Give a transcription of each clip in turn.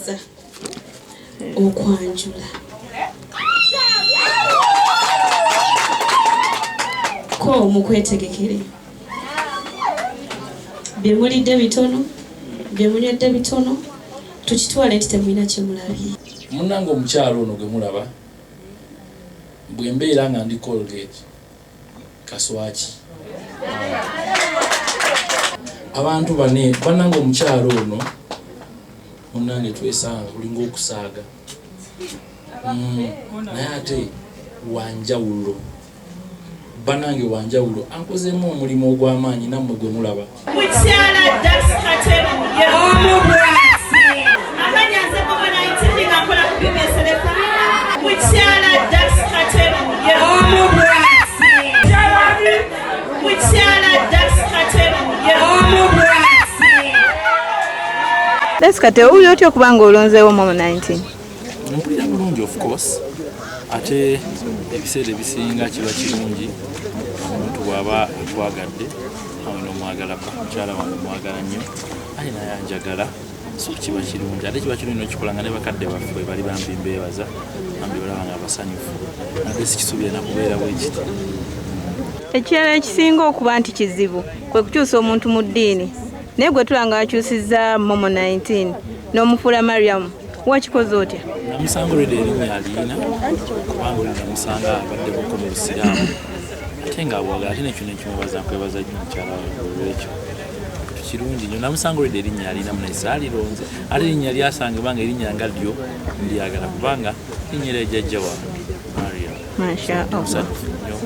Mbaaniriza okwanjula. Ko mukwetegekere. Bye mulidde bitono, bye munywedde bitono, tukitwale nti temulina kye mulabye. Munnange omukyala ono gwe mulaba bwe mbeera nga ndi Colgate kaswaki abantu bane banange omukyalo ono munange twesanga kulinga okusaaga naye ate wanjawulo banange wanjawulo ankozeemu omulimu ogw'amaanyi nammwe gwe mulaba. Mukyala Dax Kateru omu bwati amanya nze Bobo 19 nga nkola ku BBS FM. Mukyala Dax Kateru omu bwati. Mukyala Dax Kateru omu bwati. Dax Kateru, owulira otya okuba nga olonzeewo Momo 19? Mpulira bulungi of course, ate ebiseera ebisinga kiba kirungi omuntu bw'aba akwagadde awe n'omwagalako. Mukyala wange mwagala nnyo ate naye anjagala, so kiba kirungi ate kiba kirungi n'okikola nga ne bakadde baffe bali bambi mbeebaza bambi balaba nga basanyufu ate sikisuubira na kubeera bwe kiti. Ekirala ekisinga okuba nti kizibu kwe kukyusa omuntu mu ddiini, naye gwe tulaba nga wakyusizza Momo 19 n'omufuula Mariam, wakikoze otya? Namusanga olwedde erinnya aliyina kubanga olwedde namusanga abadde buko mu Busiraamu ate nga abwagala ate nekyo nekimubaza nkwebaza nnyo mukyala wange olwekyo kirungi nnyo. Namusanga olwedde erinnya alina munaye saalironze ate erinnya lyasanga kubanga erinnya nga lyo ndyagala kubanga erinnya lya jjajja wange Mariam. Masha Allah. Musanyufu nnyo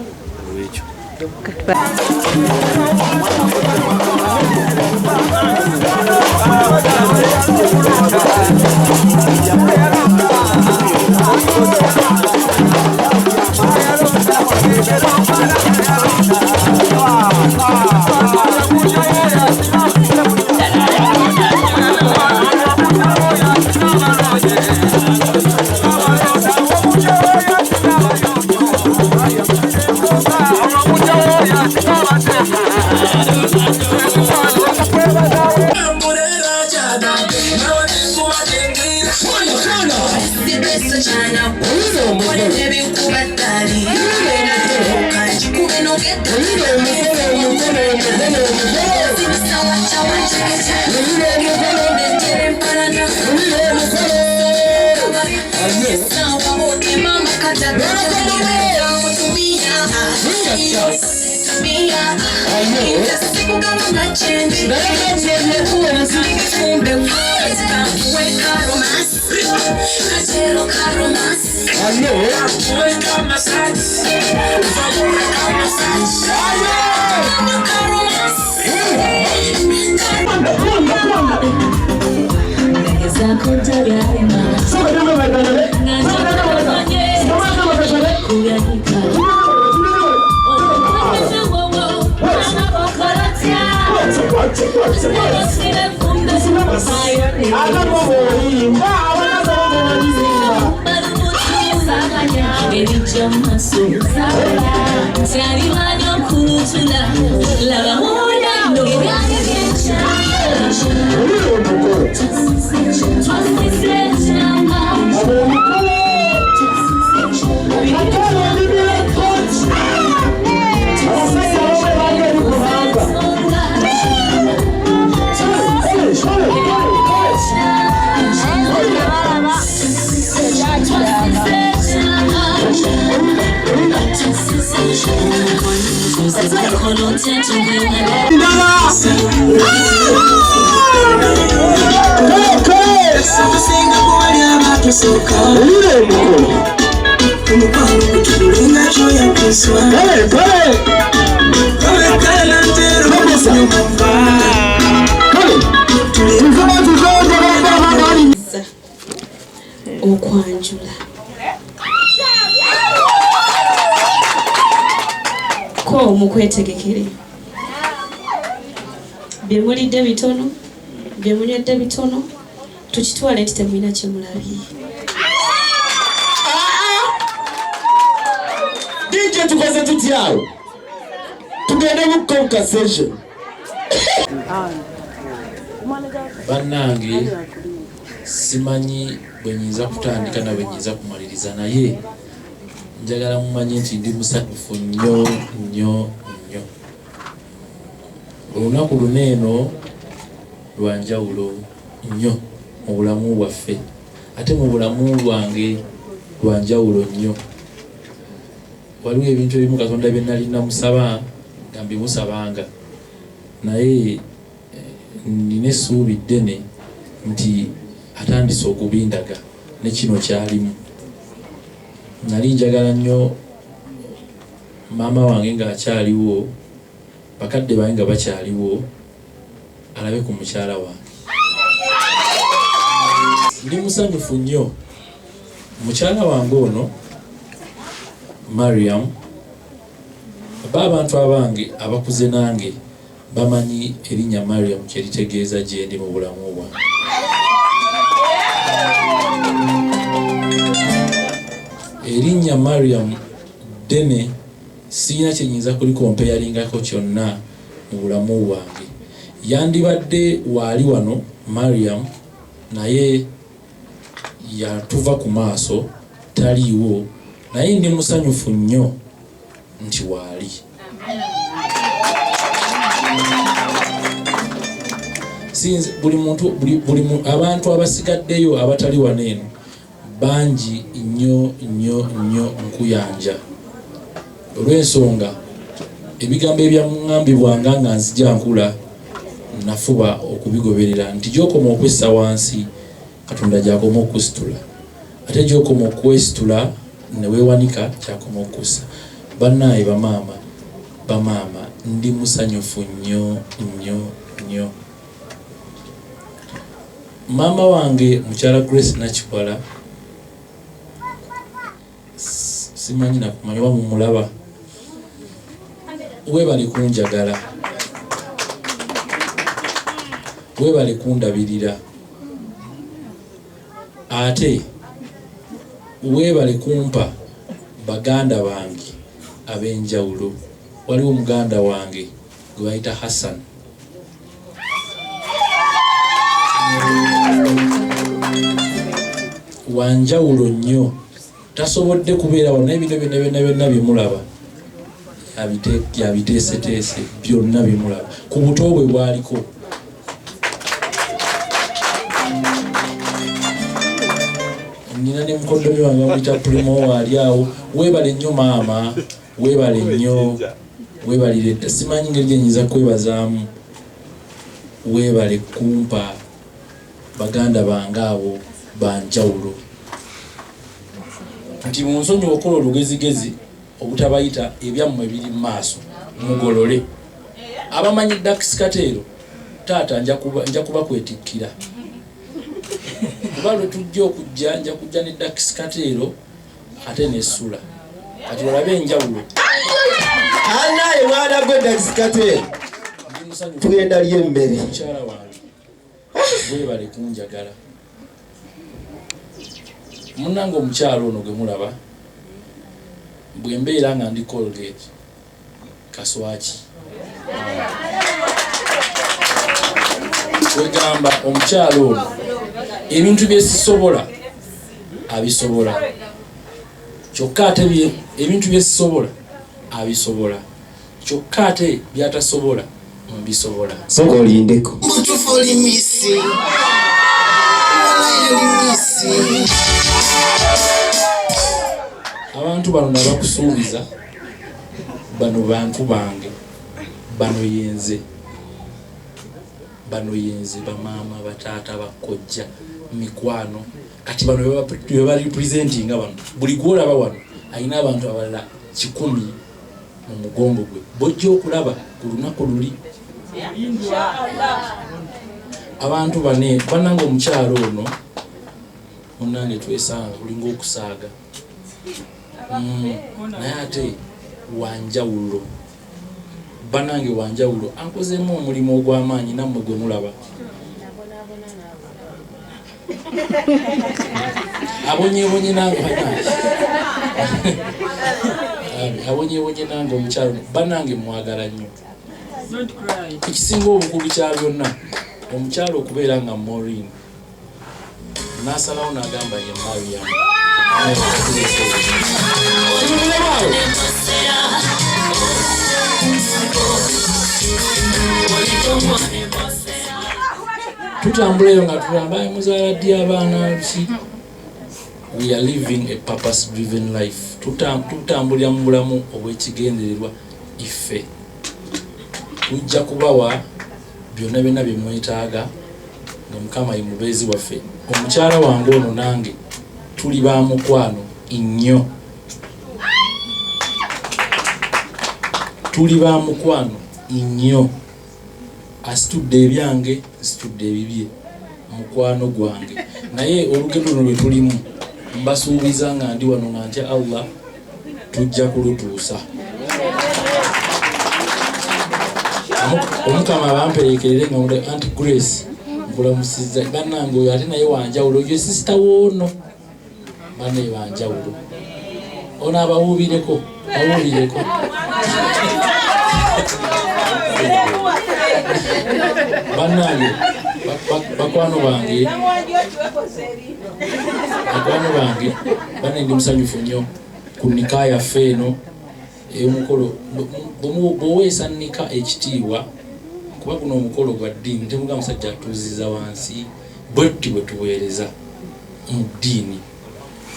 olwekyo. Okwanjula. Ko mukwetegekere. Bye mulidde bitono, bye munywedde bitono, tukitwale nti temulina kye mulabye. DJ tukoze tutyawo tugende mu conversation. Bannange Simanyi bwe nyinza kutandika na bwe nyinza kumaliriza, naye njagala mumanye nti ndi musanyufu nnyo nnyo nnyo. Olunaku luno eno lwa njawulo nnyo mu bulamu bwaffe, ate mu bulamu bwange lwa njawulo nnyo. Waliwo ebintu ebimu Katonda bye nali namusaba nga mbimusabanga, naye nina essuubi ddene nti atandise okubindaga ne kino kyalimu. Nali njagala nnyo maama wange ng'akyaliwo, bakadde bange nga bakyaliwo, alabe ku mukyala wange. Ndi musanyufu nnyo mukyala wange ono Mariam. Ba abantu abange abakuze nange bamanyi erinnya Mariam kye litegeeza gye ndi mu bulamu bwange. Erinnya Mariam ddene, sirina kye nyinza kulikompeyaringako kyonna mu bulamu bwange. Yandibadde waali wano Mariam, naye yatuva ku maaso, taliiwo, naye ndi musanyufu nnyo nti waali. Since buli muntu, buli abantu abasigaddeyo abatali wano eno bangi nnyo nnyo nnyo nkuyanja, olw'ensonga ebigambo ebyaŋŋambibwanga nga nzija nkula nafuba okubigoberera, nti gy'okoma okwessa wansi Katonda gy'akoma okusitula, ate gy'okoma okwesitula ne weewanika ky'akoma okussa. Bannaaye bamaama, bamaama, ndi musanyufu nnyo nnyo nnyo. Maama wange mukyala Grace Nakiwala, simanyi nakumanya oba mumulaba, weebale kunjagala, weebale kundabirira, ate weebale kumpa baganda bange ab'enjawulo. Waliwo muganda wange gwe bayita Hassan, wanjawulo nnyo, tasobodde kubeera wano, naye bino byonna byonna byonna byemulaba yabiteeseteese, byonna byemulaba ku buto bwe bwaliko. Nina ne mukoddomi wange bamuyita Primo, waali awo. Weebale nnyo maama, weebale nnyo, weebalire dda. Simanyi ngeri gyenyinza kwebazaamu. Weebale kumpa baganda bange abo banjawulo, nti munsonyiwe okukola olugezigezi obutabayita, ebyammwe biri mu maaso, mugolole. Abamanyi Dax Kateero, taata nja kubakwetikkira, kuba lwe tujja okujja nja kujja ne Dax Kateero ate nesula. Kati olabe enjawulo. Anaye mwana gwe Dax Kateero, tugenda lya emmere. Mukyala wange, weebale kunjagala. Munnange omukyalo ono gwe mulaba, bwe mbeera nga ndi Colgate kaswaki, kwegamba omukyalo ono ebintu byesisobola abisobola, kyokka ate ebintu byesisobola abisobola, kyokka ate byatasobola mbisobola. Sooka olindeko. Mutufu oli misi. Walayi oli misi. Abantu bano nabakusuubiza, bano bantu bange, bano yenze, bano yenze, bamaama, bataata, bakojja, mikwano. Kati bano bebarepresentinga bano, buli gwolaba wano alina abantu abalala 100 mu mugongo gwe bojja okulaba ku lunaku luli. Abantu bane banange, omukyalo ono munange twesanga kulinga okusaaga, naye ate wanjawulo, banange wanjawulo, ankozeemu omulimu ogw'amaanyi nammwe gwe mulaba. Abonyebonye nange, banange abonyebonye nange omukyalo, banange mwagala nnyo. Ekisinga obukulu kya byonna, omukyalo okubeera nga Maureen N'asalawo n'agamba ye Mariam. Tutambula eyo nga tugamba muzaala ddi abaana ki? We are living a purpose driven life. Tutambulira mu bulamu obw'ekigendererwa. Ife tujja kubawa byonna byonna bye mwetaaga nga Mukama ye mubeezi waffe. Omukyala wange ono nange tuli ba mukwano nnyo, tuli ba mukwano nnyo. Asitudde ebyange, nsitudde ebibye, mukwano gwange. Naye olugendo luno lwe tulimu, mbasuubiza nga ndi wano nga ntya Allah, tujja kulutuusa. Omukama abamperekerere nga mude Aunt Grace nkulamusizza bannange. Oyo ate naye wanjawulo, oyo sisita woono, bannaye banjawulo. Ono abawuubireko, bawuubireko bannange, bakwano bange, bakwano bange, banne ndi musanyufu nnyo ku nika yaffe eno ey'omukolo. Bw'oweesa nika ekitiibwa, kuba guno omukolo gwa ddiini, temuga musajja atuuziza wansi bwe tuti bwe tuweereza mu ddiini.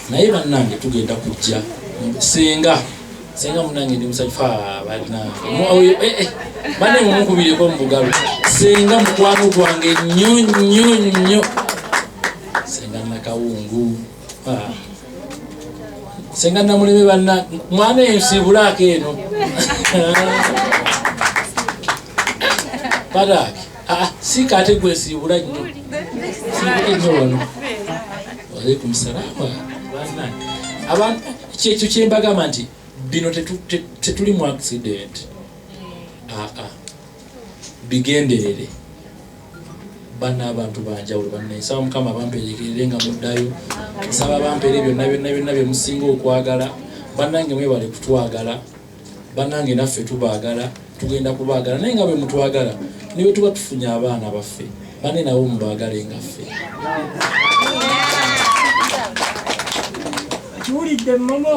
Naye bannange tugenda kujja senga, senga munange ndi musanyufu. Bannange, banne mumukubireko mu bugalo. Senga mukwano gwange nnyo nnyo nnyo, senga Nakawungu, senga Namuleme. Banna mwana ensiibulaako eno Padaki siika ate gwesiibula nnyo, siibula nnyo wano. Waalaikum salama. Bannange, kyekyo kyembagamba nti bino tetuli mu accident. Aa, bigenderere banna, abantu banjawulo banna. Nsaba Mukama bamperekerere nga muddayo. Nsaba bampeere byonna byonna byonna bye musinga okwagala. Bannange mwebale kutwagala, bannange naffe tubaagala, tugenda kubaagala. Naye nga bwe mutwagala, ne bwe tuba tufunye abaana baffe, banne nabo mubaagale nga ffe. Kiwulidde Momo.